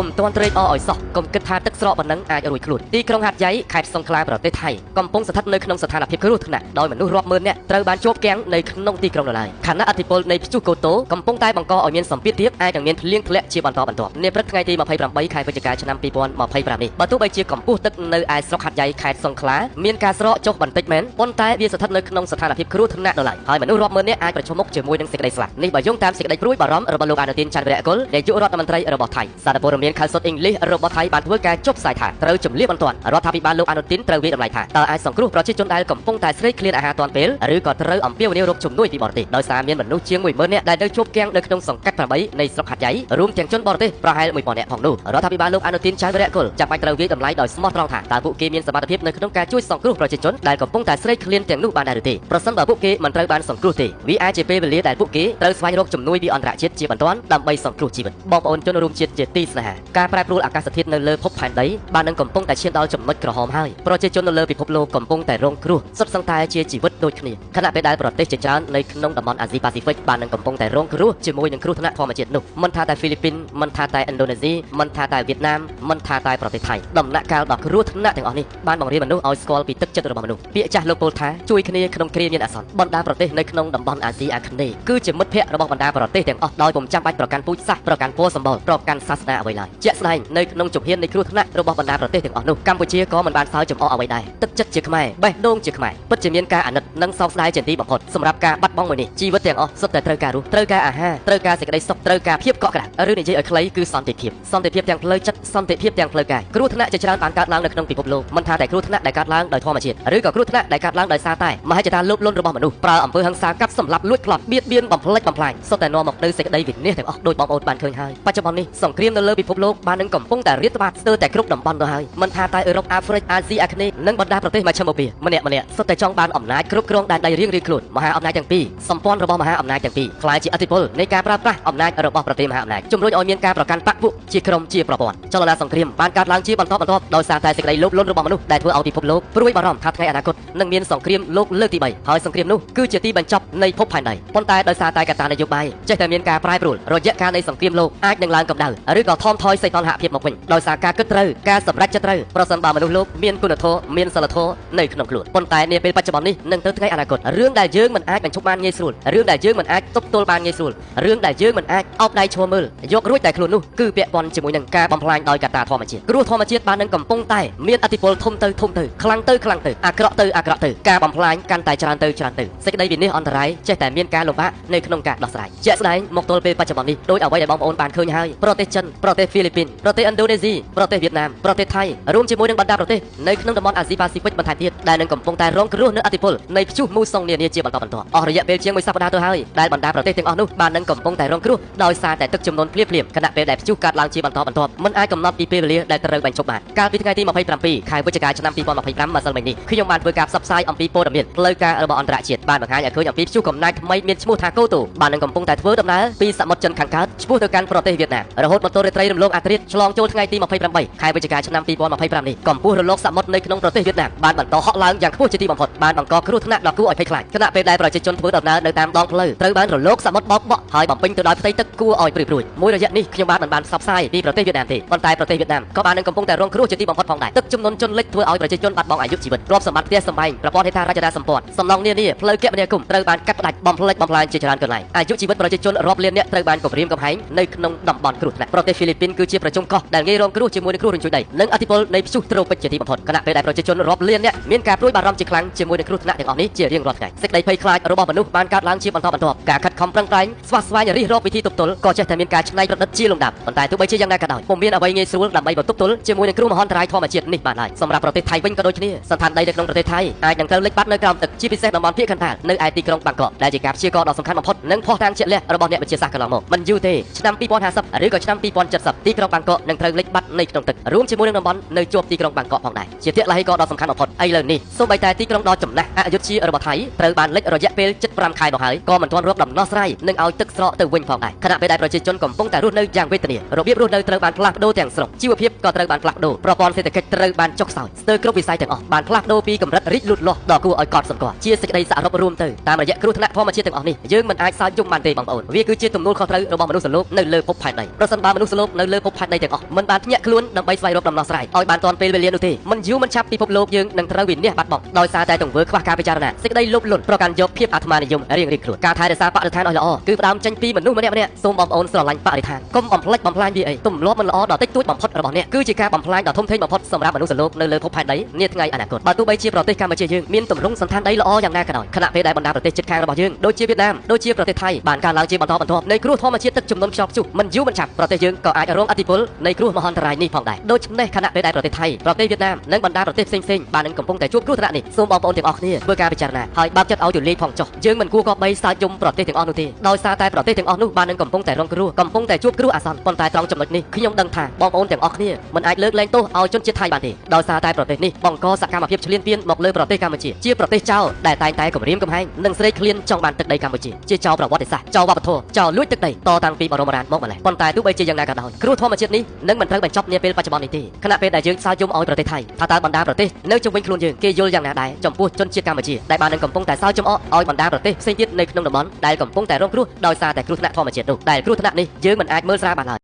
កុំទាន់ត្រេកអរឲ្យសោះកុំគិតថាទឹកស្រកប៉ុណ្ណឹងអាចរួចខ្លួនទីក្រុងហាត់យ៉ៃខេត្តសុងខ្លាប្រទេសថៃកំពុងស្ថិតនៅក្នុងស្ថានភាពគ្រោះថ្នាក់ដោយមនុស្សរាប់ម៉ឺននាក់ត្រូវបានជាប់គាំងនៅក្នុងទីក្រុងនៅឡើយខណៈឥទ្ធិពលនៃព្យុះកូតូកំពុងតែបង្កឲ្យមានសម្ពាធទាបអាចនឹងមានភ្លៀងធ្លាក់ជាបន្តបន្ទាប់នាព្រឹកថ្ងៃទី28ខែវិច្ឆិកាឆ្នាំ2025នេះបើទោះបីជាកម្ពស់ទឹកនៅឯស្រុកហាត់យ៉ៃខេត្តសុងខ្លាមានការស្រកចុះបន្តិចមែនប៉ុន្តែវាស្ថិតនៅក្នុងស្ថានភាពគ្រោះថ្នាក់នៅឡើយហើយមនុស្សរាប់ម៉ឺននាក់អាចប្រឈមមុខជាមួយនឹងសេចក្តីស្លាប់នេះបើយោងតាមសេចក្តីព្រួយបារម្ភរបស់លោកអានុទីនច័ន្ទវិរៈគុលនាយករដ្ឋមន្ត្រីរបស់ថៃសារព័ត៌មានខៅសុតអ៊ីងលីសរបស់ថៃបានធ្វើការចុះផ្សាយថាត្រូវជំលះបន្ទាន់រដ្ឋាភិបាលលោកអានុទីនត្រូវវាយតម្លៃថាតើអាចសង្គ្រោះប្រជាជនដែលកំពុងតែស្រេកឃ្លានអាហារទាន់ពេលឬក៏ត្រូវអំពាវនាវរកជំនួយពីបរទេសដោយសារមានមនុស្សជាង10000នាក់ដែលនៅជាប់គាំងនៅក្នុងសង្កាត់8នៃស្រុកហាត់យ៉ៃរួមទាំងជនបរទេសប្រហែល1000នាក់ផងនោះរដ្ឋាភិបាលលោកអានុទីនច័ន្ទវិរៈគុលចាំបាច់ត្រូវវាយតម្លៃដោយស្មោះត្រង់ថាតើពួកគេមានសមត្ថភាពនៅក្នុងការជួយសង្គ្រោះប្រជាជនដែលកំពុងតែស្រេកឃ្លានទាំងនោះបានដែរឬទេប្រសិនបើពួកគេមិនត្រូវបានសង្គ្រោះទេវាអាចជាពេលវេលាដែលពួកគេត្រូវស្វែងរកជំនួយពីអន្តរជាតិជាបន្ទាន់ដើម្បីសង្គ្រោះជីវិតបងប្អូនជនរួមជាតិជាទីស្នេហាការប្រែប្រួលអាកាសធាតុនៅលើភពផែនដីបាននឹងកំពុងតែឈានដល់ចំណុចក្រហមហើយប្រជាជននៅលើពិភពលោកកំពុងតែរងគ្រោះសុទ្ធសឹងតែជាជីវិតដូចគ្នាខណៈពេលដែលប្រទេសជាច្រើននៅក្នុងតំបន់អាស៊ីប៉ាស៊ីហ្វិកបាននឹងកំពុងតែរងគ្រោះជាមួយនឹងគ្រោះថ្នាក់ធម្មជាតិនោះមិនថាតែហ្វីលីពីនមិនថាតែឥណ្ឌូនេស៊ីមិនថាតែវៀតណាមមិនថាតែប្រទេសថៃដំណាក់កាលដ៏គ្រោះថ្នាក់ទាំងអស់នេះបានបង្រៀនមនុស្សឲ្យស្គាល់ពីទឹកចិត្តរបស់មនុស្សពាក្យចាស់លោកពោលថាជួយគ្នាក្នុងគ្រាមានអាសន្នបណ្ដាប្រទេសនៅក្នុងតំបន់អាស៊ីអាគ្នេយ៍គឺជាមិត្តភ័ក្តិរបស់បណ្ដាប្រទេសទាំងអស់ដោយពុំចាំបាច់ប្រកាន់ពូជសាសន៍ប្រកាន់ពណ៌សម្បុរប្រកាន់សាសនាអ្វីឡើយជាក់ស្ដែងនៅក្នុងជំហាននៃគ្រោះថ្នាក់របស់បណ្ដាប្រទេសទាំងអស់នោះកម្ពុជាក៏មិនបានសើចំអកអ្វីដែរទឹកចិត្តជាខ្មែរបេះដូងជាខ្មែរពិតជាមានការអាណិតនិងសោកស្ដាយជាទីបំផុតសម្រាប់ការបាត់បង់មួយនេះជីវិតទាំងអស់សុទ្ធតែត្រូវការរស់ត្រូវការអាហារត្រូវការសេចក្តីសុខត្រូវការភាពកក់ក្ដៅឬនិយាយឲ្យខ្លីគឺសន្តិភាពសន្តិភាពទាំងផ្លូវចិត្តសន្តិភាពទាំងផ្លូវកាយគ្រោះថ្នាក់ជាច្រើនបានកើតឡើងនៅក្នុងពិភពលោកមិនថាតែគ្រោះថ្នាក់ដែលកើតឡើងដោយធម្មជាតិឬក៏គ្រោះថ្នាក់ដែលកើតឡើងដោយសារតែមហិច្ឆតាលោភលន់របស់មនុស្សប្រើអំពើហិង្សាកាប់សម្លាប់លួចប្លន់បៀតបៀនបំផ្លិចបំផ្លាញសុទ្ធតែនាំមកនូវសេចក្តីវិនាសទាំងអស់ដោយបងប្អូនបានឃើញហើយបច្ចុប្បន្ននេះសង្គ្រាមនៅលើពិភពលោកបាននឹងកំពុងតែរាតត្បាតស្ទើរតែគ្រប់តំបន់ទៅហើយមិនថាតែអឺរ៉ុបអាហ្វ្រិកអាស៊ីអាគ្នេយ៍និងបណ្ដាប្រទេសមជ្ឈិមបូព៌ាម្នាក់ម្នាក់សុទ្ធតែចង់បានអំណាចគ្រប់គ្រងដែនដីរៀងៗខ្លួនមហាអំណាចទាំងពីរសម្ព័ន្ធរបស់មហាអំណាចទាំងពីរក្លាយជាឥទ្ធិពលនៃការប្រើប្រាស់អំណាចរបស់ប្រទេសមហាអំណាចជំរុញឲ្យមានការប្រកាន់បក្សពួកជាក្រុមជាប្រព័ន្ធចលនាសង្គ្រាមបានកើតឡើងជាបន្តបន្ទាប់ដោយសារតែសេចក្តីលោភលន់របស់មនុស្សដែលធ្វើឲ្យពិភពលោកព្រួយបារម្ភថាថ្ងៃអនាគតនឹងមានសង្គ្រាមលោកលើកទី3ហើយសង្គ្រាមនោះគឺជាទីបញ្ចប់នៃភពផែនដីប៉ុន្តែដោយសារតែកត្តានយោបាយចេះតែមានការប្រែប្រួលរយៈកាលនៃសង្គ្រាមលោកអាចនឹងឡើងកម្ដៅឬក៏ថមថយសីតុណ្ហភាពមកវិញដោយសារការគិតត្រូវការសម្រេចចិត្តត្រូវប្រសិនបើមនុស្សលោកមានគុណធម៌មានសិលធម៌នៅក្នុងខ្លួនប៉ុន្តែនាពេលបច្ចុប្បន្ននេះនិងទៅថ្ងៃអនាគតរឿងដែលយើងមិនអាចបញ្ឈប់បានងាយស្រួលរឿងដែលយើងមិនអាចទប់ទល់បានងាយស្រួលរឿងដែលយើងមិនអាចអោបដៃឈរមើលយករួចតែខ្លួននោះគឺពាក់ព័ន្ធជាមួយនឹងការបំផ្លាញដោយកត្តាធម្មជាតិគ្រោះធម្មជាតិបាននឹងកំពុងតែមានឥទ្ធិពលធំទៅធំទៅខ្លាំងទៅខ្លាំងទៅអាក្រក់ទៅអាក្រក់ទៅការបំផ្លាញកាន់តែច្រើនទៅច្រើនទៅសេចក្តីវិនាសអន្តរាយចេះតែមានការលំបាកនៅក្នុងការដោះស្រាយជាក់ស្ដែងមកទល់ពេលបច្ចុប្បន្ននេះដោយអ្វីដែលបងប្អូនបានឃើញហើយប្រទេសចិនប្រទេសហ្វីលីពីនប្រទេសឥណ្ឌូនេស៊ីប្រទេសវៀតណាមប្រទេសថៃរួមជាមួយនឹងបណ្ដាប្រទេសនៅក្នុងតំបន់អាស៊ីប៉ាស៊ីហ្វិកបន្ថែមទៀតដែលនឹងកំពុងតែរងគ្រោះនៅឥទ្ធិពលនៃព្យុះមូសុងនានាជាបន្តបន្ទាប់អស់រយៈពេលជាងមួយសប្តាហ៍ទៅហើយដែលបណ្ដាប្រទេសទាំងអស់នោះបាននឹងកំពុងតែរងគ្រោះដោយសារតែទឹកជំនន់ភ្លាមៗខណៈពេលដែលព្យុះកើតឡើងជាបន្តបន្ទាប់មិនអាចកំណត់ពីពេលវេលាដែលត្រូវបញ្ឈប់បានកាលពីថ្ងៃទី27ខែវិច្ឆិកាឆ្នាំ2025ម្សិលមិញនេះខ្ញុំបានធ្វើការផ្សព្វផ្សាយអំពីព័ត៌មានផ្លូវការរបស់អន្តរជាតិបានបង្ហាញឲ្យឃើញអំពីព្យុះកំណាចថ្មីមានឈ្មោះថាកូតូបាននឹងកំពុងតែធ្វើដំណើរពីសមុទ្រចិនខាងកើតឆ្ពោះទៅកាន់ប្រទេសវៀតណាមរហូតមកទល់រាត្រីរំលងអាធ្រាត្រឆ្លងចូលថ្ងៃទី28ខែវិច្ឆិកាឆ្នាំ2025នេះកម្ពស់រលកសមុទ្រនៅក្នុងប្រទេសវៀតណាមបានបន្តហក់ឡើងយ៉ាងខ្ពស់ជាទីបំផុតបានបង្កគ្រោះថ្នាក់ដ៏គួរឲ្យភ័យខ្លាចខណៈពេលដែលប្រជាជនធ្វើដំណើរនៅតាមដងផ្លូវត្រូវបានរលកសមុទ្របោកបក់ហើយបំពេញទៅដោយផ្ទៃទឹកគួរឲ្យព្រឺព្រួចមួយរយៈនេះខ្ញុំបាទមិនបានផ្សព្វផ្សាយពីប្រទេសវៀតណាមទេប៉ុន្តែប្រទេសវៀតណាមក៏បាននឹងកំពុងតែរងគ្រោះជាទីបំផុតផងដែរទឹកជំនន់ជន់លិចធ្វើឲ្យប្រជាជនបាត់បង់អាយុជីវិតទ្រព្យសម្បត្តិផ្ទះសម្បែងប្រព័ន្ធហេដ្ឋារចនាសម្ព័ន្ធសំណង់នានាផ្លូវគមនាគមន៍ត្រូវបានកាត់ផ្តាច់បំផ្លិចបំផ្លាញជាច្រើនកន្លែងអាយុជីវិតប្រជាជនរាប់លាននាក់ត្រូវបានគំរាមកំហែងនៅក្នុងតំបន់គ្រោះថ្នាក់ប្រទេសហ្វីលីពីនគឺជាប្រជុំកោះដែលងាយរងគ្រោះជាមួយនឹងគ្រោះរញ្ជួយដីនិងឥទ្ធិពលនៃព្យុះត្រូពិកជាទីបំផុតខណៈពេលដែលប្រជាជនរាប់លាននាក់មានការព្រួយបារម្ភជាខ្លាំងជាមួយនឹងគ្រោះថ្នាក់ទាំងអស់នេះជារៀងរាល់ថ្ងៃសេចក្តីភ័យខ្លាចរបស់មនុស្សបានកើតឡើងជាបន្តបន្ទាប់ការខិតខំប្រឹងប្រែងស្វះស្វែងរិះរកវិធីទប់ទល់ក៏ចេះតែមានការច្នៃប្រឌិតជាលំដាប់ប៉ុន្តែទោះបីជាយ៉ាងណាក៏ដោយពុំមានអ្វីងាយស្រួលដើម្បីបន្ទប់ទល់ជាមួយនឹងគ្រោះមហន្តរាយធម្មជាតិនេះបានឡើយសម្រាប់ប្រទេសថៃវិញក៏ដូចគ្នាសន្តានដីនៅក្នុងប្រទេសថៃអាចនឹងត្រូវលិចបាត់នៅក្រោមទឹកជាពិសេសតំបន់ភាគកណ្ដាលនៅឯទីក្រុងបាងកកដែលជាការព្យាករណ៍ដ៏សំខាន់បំផុតនិងភស្តុតាងជាក់លាក់របស់អ្នកវិទ្យាសាស្ត្រកន្លងមកមិនយូរទេឆ្នាំ2050ឬក៏ឆ្នាំ2070ទីក្រុងបាងកកនឹងត្រូវលិចបាត់នៅក្នុងទឹករួមជាមួយនឹងតំបន់នៅជាប់ទីក្រុងបាងកកផងដែរជាទឡ្ហីករណ៍ដ៏សំខាន់បំផុតឥឡូវនេះសូម្បីតែទីក្រុងដ៏ចំណាស់អយុធ្យារបស់ថៃត្រូវបានលិចរយៈពេល75ខែមកហើយក៏មិនទាន់រកដំណោះស្រាយនឹងឲ្យទឹកស្រកទៅវិញផងដែរខណៈពេលដែលប្រជាជនកំពុងតែរស់នៅយ៉ាងវេទនារបៀបរស់នៅត្រូវបានផ្លាស់ប្ដូរទាំងស្រុងជីវភាពក៏ត្រូវបានផ្លាស់ប្ដូរប្រព័ន្ធសេដ្ឋកិច្ចត្រូវបានចុះខ្សោយស្ទើរគ្រប់វិស័យទាំងអស់បានផ្លាស់ប្ដូរពីកម្រិតរីកលូតលាស់ដ៏គួរឲ្យកត់សម្គាល់ជាសេចក្តីសរុបរួមទៅតាមរយៈគ្រោះថ្នាក់ធម្មជាតិទាំងអស់នេះយើងមិនអាចសើចយំបានទេបងប្អូនវាគឺជាទំនួលខុសត្រូវរបស់មនុស្សលោកនៅលើភពផែនដីប្រសិនបើមនុស្សលោកនៅ លើភពផែនដីទាំងអស់មិនបានភ្ញាក់ខ្លួនដើម្បីស្វែងរកដំណោះស្រាយឲ្យបានទាន់ពេលវេលានោះទេមិនយូរមិនឆាប់ពិភពលោកយើងនឹងត្រូវវិនាសបាត់បង់ដោយសារតែទង្វើខ្វះការពិចារណាសេចក្តីលោភលន់ប្រកាន់យកភាពអាត្មានិយមរៀងៗខ្លួនការថែរក្សាបរិស្ថានឲ្យល្អគឺផ្ដើមចេញពីមនុស្សម្នាក់ៗសូមបងប្អូនស្រឡាញ់បរិស្ថានកុំបំផ្លិចបំផ្លាញវាអីទម្លាប់មិនល្អដ៏តិចតួចបំផុតរបស់អ្នកគឺជាការបំផ្លាញដ៏ធំធេងបំផុតសម្រាប់មនុស្សលោកនៅលើភពផែនដីនាថ្ងៃអនាគតបើទោះបីជាប្រទេសកម្ពុជាយើងមានទម្រង់សន្តានដីល្អយ៉ាងណាក៏ដោយខណៈពេលដែលបណ្ដាប្រទេសជិតខាងរបស់យើងដូចជាវៀតណាមដូចជាប្រទេសថៃបានកើនឡើងជាបន្តបន្ទាប់នៃគ្រោះធម្មជាតិទឹកជំនន់ខ្យល់ព្យុះមិនយូរមិនឆាប់ប្រទេសយើងក៏អាចរងឥទ្ធិពលនៃគ្រោះមហន្តរាយនេះផងដែរដូច្នេះខណៈពេលដែលប្រទេសថៃប្រទេសវៀតណាមនិងបណ្ដាប្រទេសផ្សេងៗបាននឹងកំពុងតែជួបគ្រោះថ្នាក់នេះសូមបងប្អូនទាំងអស់គ្នាធ្វើការពិចារណាហើយបើកចិត្តឲ្យទូលាយផងចុះយើងមិនគួរគប្បីសើចយំប្រទេសទាំងអស់នោះទេដោយសារតែប្រទេសទាំងអស់នោះបាននឹងកំពុងតែរងគ្រោះកំពុងតែជួបគ្រោះអាសន្នប៉ុន្តែត្រង់ចំណុចនេះខ្ញុំដឹងថាបងប្អូនទាំងអស់គ្នាមិនអាចលើកលែងទោសឲ្យជនជាតិថៃបានទេដោយសារតែប្រទេសនេះបង្កសកម្មភាពឈ្លានពានមកលើប្រទេសកម្ពុជាជាប្រទេសចោរដែលតែងតែគំរាមកំហែងនិងស្រេកឃ្លានចង់បានទឹកដីកម្ពុជាជាចោរប្រវត្តិសាស្ត្រចោរវប្បធម៌ចោរលួចទឹកដីតតាំងពីបរមរាជមកម្ល៉េះប៉ុន្តែទោះបីជាយ៉ាងណាក៏ដោយគ្រោះធម្មជាតិនេះនឹងមិនត្រូវបញ្ចប់នាពេលបច្ចុប្បន្ននេះទេខណៈពេលដែលយើងសើចយំឲ្យប្រទេសថៃថាតើបណ្ដាប្រទេសនៅជុំវិញខ្លួនយើងគេយល់យ៉ាងណាដែរចំពោះជនជាតិកម្ពុជាដែលបាននឹងកំពុងតែសើចចំអកឲ្យបណ្ដាប្រទេសផ្សេងទៀតនៅក្នុងតំបន់ដែលកំពុងតែរងគ្រោះដោយសារតែគ្រោះថ្នាក់ធម្មជាតិនោះដែលគ្រោះថ្នាក់នេះយើងមិនអាចមើលស្រាលបានឡើយ។